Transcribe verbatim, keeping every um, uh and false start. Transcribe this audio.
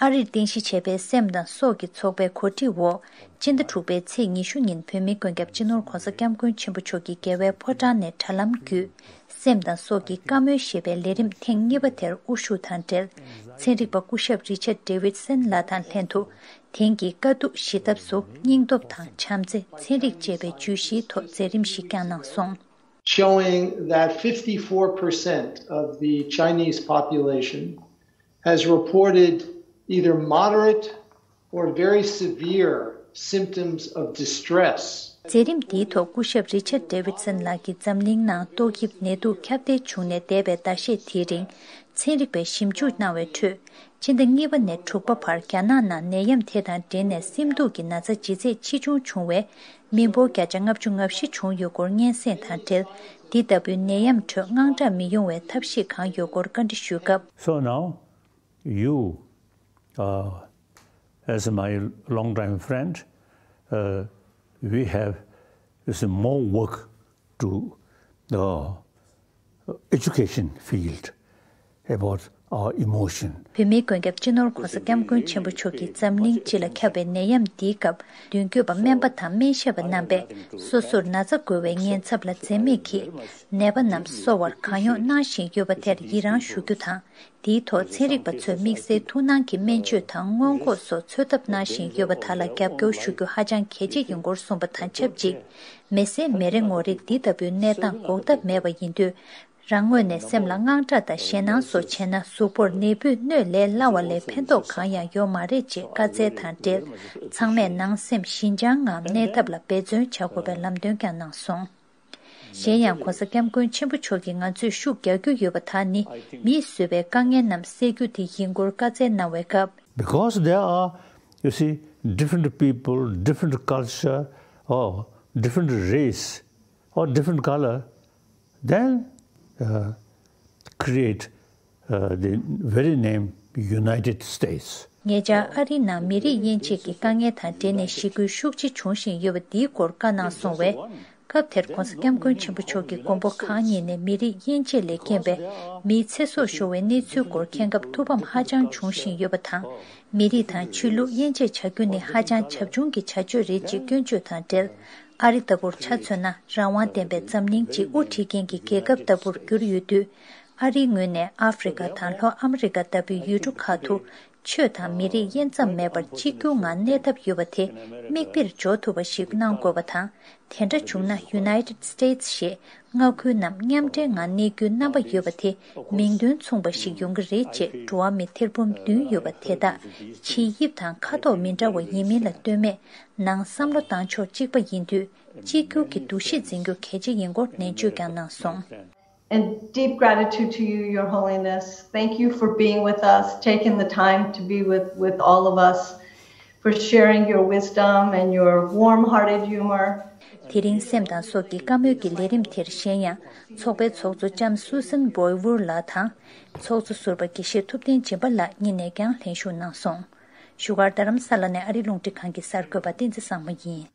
ཨ་རིར་རྟེན་གཞི་བྱས་པའི་སེམས་དང་སྲོག་གི་ཚོགས་པའི་གོ་སྒྲིག་འོག་སྤྱི་ཟླ་དྲུག་པའི་ཚེས་ཉི་ཤུ་ཉིན་བོད་མིའི་མགོན་སྐྱབས་སྤྱི་ནོར་༧གོང་ས་༧སྐྱབས་མགོན་ཆེན་པོ་མཆོག་གིས་རྒྱལ་བའི་ཕོ་བྲང་ནས་དྲ་ལམ་བརྒྱུད། སེམས་དང་སྲོག་གི་བཀའ་མོལ་ཞེས་པའི་ལས་རིམ་ཐེངས་གཉིས་པ་དེར་དབུ་བཞུགས་དང་འབྲེལ། ཚན་རིག་པ་སྐུ་ཞབས་རི་ཆར་ཌེ་ཝིད་སན་ལགས་དང་ལྷན་དུ། དེང་གི་དཀའ་སྡུག་ཞི་ཐབས་སུ་སྙིང་སྟོབས་དང་བྱམས་བརྩེ། ཚན་རིག་ཅེས་པའི་བརྗོད་གཞིའི་ཐོག་མཛད་རིམ་ཞིག་བསྐྱངས་གནང་སོང་། Showing that fifty-four percent of the Chinese population has reported either moderate or very severe symptoms of distress. མཛད་རིམ་འདིའི་ཐོག་སྐུ་ཞབས་རི་ཆར་ཌེ་ཝིད་སན་ལགས་ཀྱིས་འཛམ་གླིང་ནང་ཏོག་དབྱིབས་ནད་དུག་ཁྱབ་གདལ་བྱུང་ནས་འདས་པའི་ཟླ་ཤས་དེའི་རིང་ཚན་རིག་པས་ཞིབ་འཇུག་གནང་བའི་ཁྲོད། སྤྱི་ཟླ་གཉིས་པ་ནས་དྲུག་པ་བར་རྒྱ་ནག་ནང་ནད་ཡམས་དེ་དང་འབྲེལ་ནས་སེམས་སྡུག་གི་ན་ཚ་ཇེ་ཚད་ཆེ་ཆུང་བྱུང་བས། མི་འབོར་བརྒྱ་ཆ་ལྔ་བཅུ་ང་བཞི་བྱུང་ཡོད་སྐོར་སྙན་སེང་དང་འབྲེལ། འདི་ལྟ་བུའི་ནད་ཡམས་ཁྲོད་དངངས་སྐྲག་མི་ཡོང་བའི་ཐབས་ཤེས་གང་ཡོད་སྐོར་བཀའ་འདྲི་ཞུས་སྐབས། So now, you, uh, as my longtime friend, uh, we have is more work to the education field about our emotion. བོད་མིའི་མགོན་སྐྱབས་སྤྱི་ནོར་༧གོང་ས་༧སྐྱབས་མགོན་ཆེན་པོ་མཆོག་གིས་འཛམ་གླིང་སྤྱི་ལ་ཁྱབ་པའི་ནད་ཡམས་འདིའི་སྐབས་མདུན་སྐྱོད་པ་སྨན་པ་དང་སྨན་ཞབས་པ་རྣམ་པས་སོ་སོར་ན་ཚ་འགོས་པའི་ཉེན་ཚབས་ལ་འཛེམ་མེད་ཀྱིས་ནད་པ་རྣམས་གསོ་བར་གང་ཡོང་གནང་བཞིན་ཡོད་པ་དེར་ཡི་རང་ཞུ་རྒྱུ་དང་། དེའི་ཐོག་ཚན་རིག་པ་ཚོས་དམིགས་བསལ་ཐུགས་སྣང་གིས་སྨན་བཅོས་དང་སྔོན་འགོག་སོགས་འཚོལ་ཐབས་གནང་བཞིན་ཡོད་པ་དག་ལ་རྒྱབ་སྐྱོར་ཞུ་རྒྱུ་ཧ་ཅང་གལ་ཆེ་ཡིན་སྐོར་གསུངས་པ་དང་ཆབས་ཅིག་མི་སེར་མི་རེ་ངོ་རེས་འདི་ལྟ་བུའི་གནས་སྟངས་འགོག་ཐབས་མེད་པ་ཡིན་དུས། རང་ངོས་ནས་སེམས་ལ་དངངས་སྐྲག་དང་ཞེད་སྣང་སོགས་བྱས་ན་གཟུགས་པོར་ནད་འབུས་གནོད་ལས་སླ་བ་ལས་ཕན་ཐོགས་གང་ཡང་ཡོད་མ་རེད་ཅེས་བཀའ་སྩལ་དང་འབྲེལ། ཚང་མས་ནང་སེམས་ཞི་འཇམ་ངང་གནས་ཐབས་ལ་འབད་བརྩོན་བྱ་དགོས་པའི་ལམ་སྟོན་ཀྱང་གནང་སོང་། གཞན་ཡང་༧གོང་ས་༧སྐྱབས་མགོན་ཆེན་པོ་མཆོག་གིས་ང་ཚོས་ཤུགས་རྒྱག་རྒྱུ་ཡོད་པ་དག་ནི་མིས་བཟོས་པའི་དཀའ་ངལ་རྣམས་སེལ་རྒྱུ་དེ་ཡིན་སྐོར་བཀའ་སྩལ་གནང་བའི་སྐབས། Because there are, you see, different people, different culture, or different race, or different color, then uh, create uh, the very name United States. ཉེ་ཆར་ཨ་རིའི་ནང་མི་རིགས་དབྱེ་འབྱེད་ཀྱི་དཀའ་ངལ་དང་འབྲེལ་ནས་ཞི་རྒོལ་ཤུགས་ཆེ་འབྱུང་བཞིན་ཡོད་པ་འདིའི་སྐོར་བཀའ་གནང་སོང་བས། སྐབས་དེར་༧གོང་ས་༧སྐྱབས་མགོན་ཆེན་པོ་མཆོག་གིས་མགོན་པོ་གང་ཉིད་ནས་མི་རིགས་དབྱེ་འབྱེད་ལས་རྐྱེན་པས་མིའི་ཚེ་སྲོག་ཤོར་བའི་གནས་ཚུལ་སྐོར་མཁྱེན་སྐབས་ཐུགས་ཕམ་ཧ་ཅང་འབྱུང་བཞིན་ཡོད་པ་དང་། མི་རིགས་དང་ཆོས་ལུགས་དབྱེ་འབྱེད་བྱ་རྒྱུ་ནི་ཧ་ཅང་བྱབ་ཆུང་གི་བྱ་སྤྱོད་རེད་ཅེས་སྐྱོན་བརྗོད་དང་འབྲེལ། ཨ་རི་ལྟ་བུར་ཆ་མཚོན་ན་རང་དབང་ལྡན་པའི་འཛམ་གླིང་སྤྱི་དབུ་ཁྲིད་མཁན་གྱི་རྒྱལ་ཁབ་ལྟ་བུར་གྱུར་ཡོད་དུས། ཨ་རིའི་ངོས་ནས་ཨ་ཧྥེ་རི་ཁ་དང་ལྷོ་ཨ་མི་རི་ཀ་ལྟ་བུའི་ཡུལ་གྲུ་ཁག་ཏུ་ཆོས་དང་མི་རིགས་དབྱེ་མཚམས་མེད་པར་གཅིག་གྱུར་ངང་གནས་ཐབས་ཡོད་པ་དེ་མིག་དཔེར་འཇོག་ཐུབ་པ་ཞིག་གནང་དགོས་པ་དང་། དེ་འདྲ་བྱུང་ན་United States ཞེས་མངའ་ཁུལ་རྣམས་མཉམ་འབྲེལ་ངང་གནས་རྒྱུའི་རྣམ་པ་ཡོད་པ་དེ་མིང་དོན་མཚུངས་པ་ཞིག་ཡོང་གི་རེད་ཅེས་འགྲོ་བ་མི་ཐེར་འབུམ་བདུན་ཡོད་པ་དེ་དག་ཕྱིའི་དབྱིབས་དང་ཁ་དོག་མི་འདྲ་བ་ཡིན་མིན་ལ་ལྟོས་མེད། ནང་བསམ་བློ་བཏང་ཕྱོགས་གཅིག་པ་ཡིན་དུས་གཅིག་གྱུར་གྱི་འདུ་ཤེས་འཛིན་རྒྱུ་གལ་ཆེ་ཡིན་སྐོར་ནན་བརྗོད་ཀྱང་གནང་སོང་། And deep gratitude to you, Your Holiness. Thank you for being with us, taking the time to be with, with all of us, for sharing your wisdom and your warm-hearted humor. དེ་རིང་སེམས་དང་སྲོག་གི་བཀའ་མོལ་གྱི་ལས་རིམ་དེར་གཞན་ཡང་ཚོགས་པའི་ཚོགས་གཙོ་ལྕམ་སུ་སན་བོའི་ཝུར་ལགས་དང་། ཚོགས་གཙོ་ཟུར་པ་དགེ་བཤེས་ཐུབ་བསྟན་སྦྱིན་པ་ལགས་གཉིས་ནས་ཀྱང་ལྷན་ཞུགས་གནང་སོང་། བཞུགས་སྒར་རྡ་རམ་ས་ལ་ནས་ཨ་རི་རླུང་འཕྲིན་ཁང་གི་གསར་འགོད་པ་བསྟན་འཛིན་བཟང་མོ་ཡིན།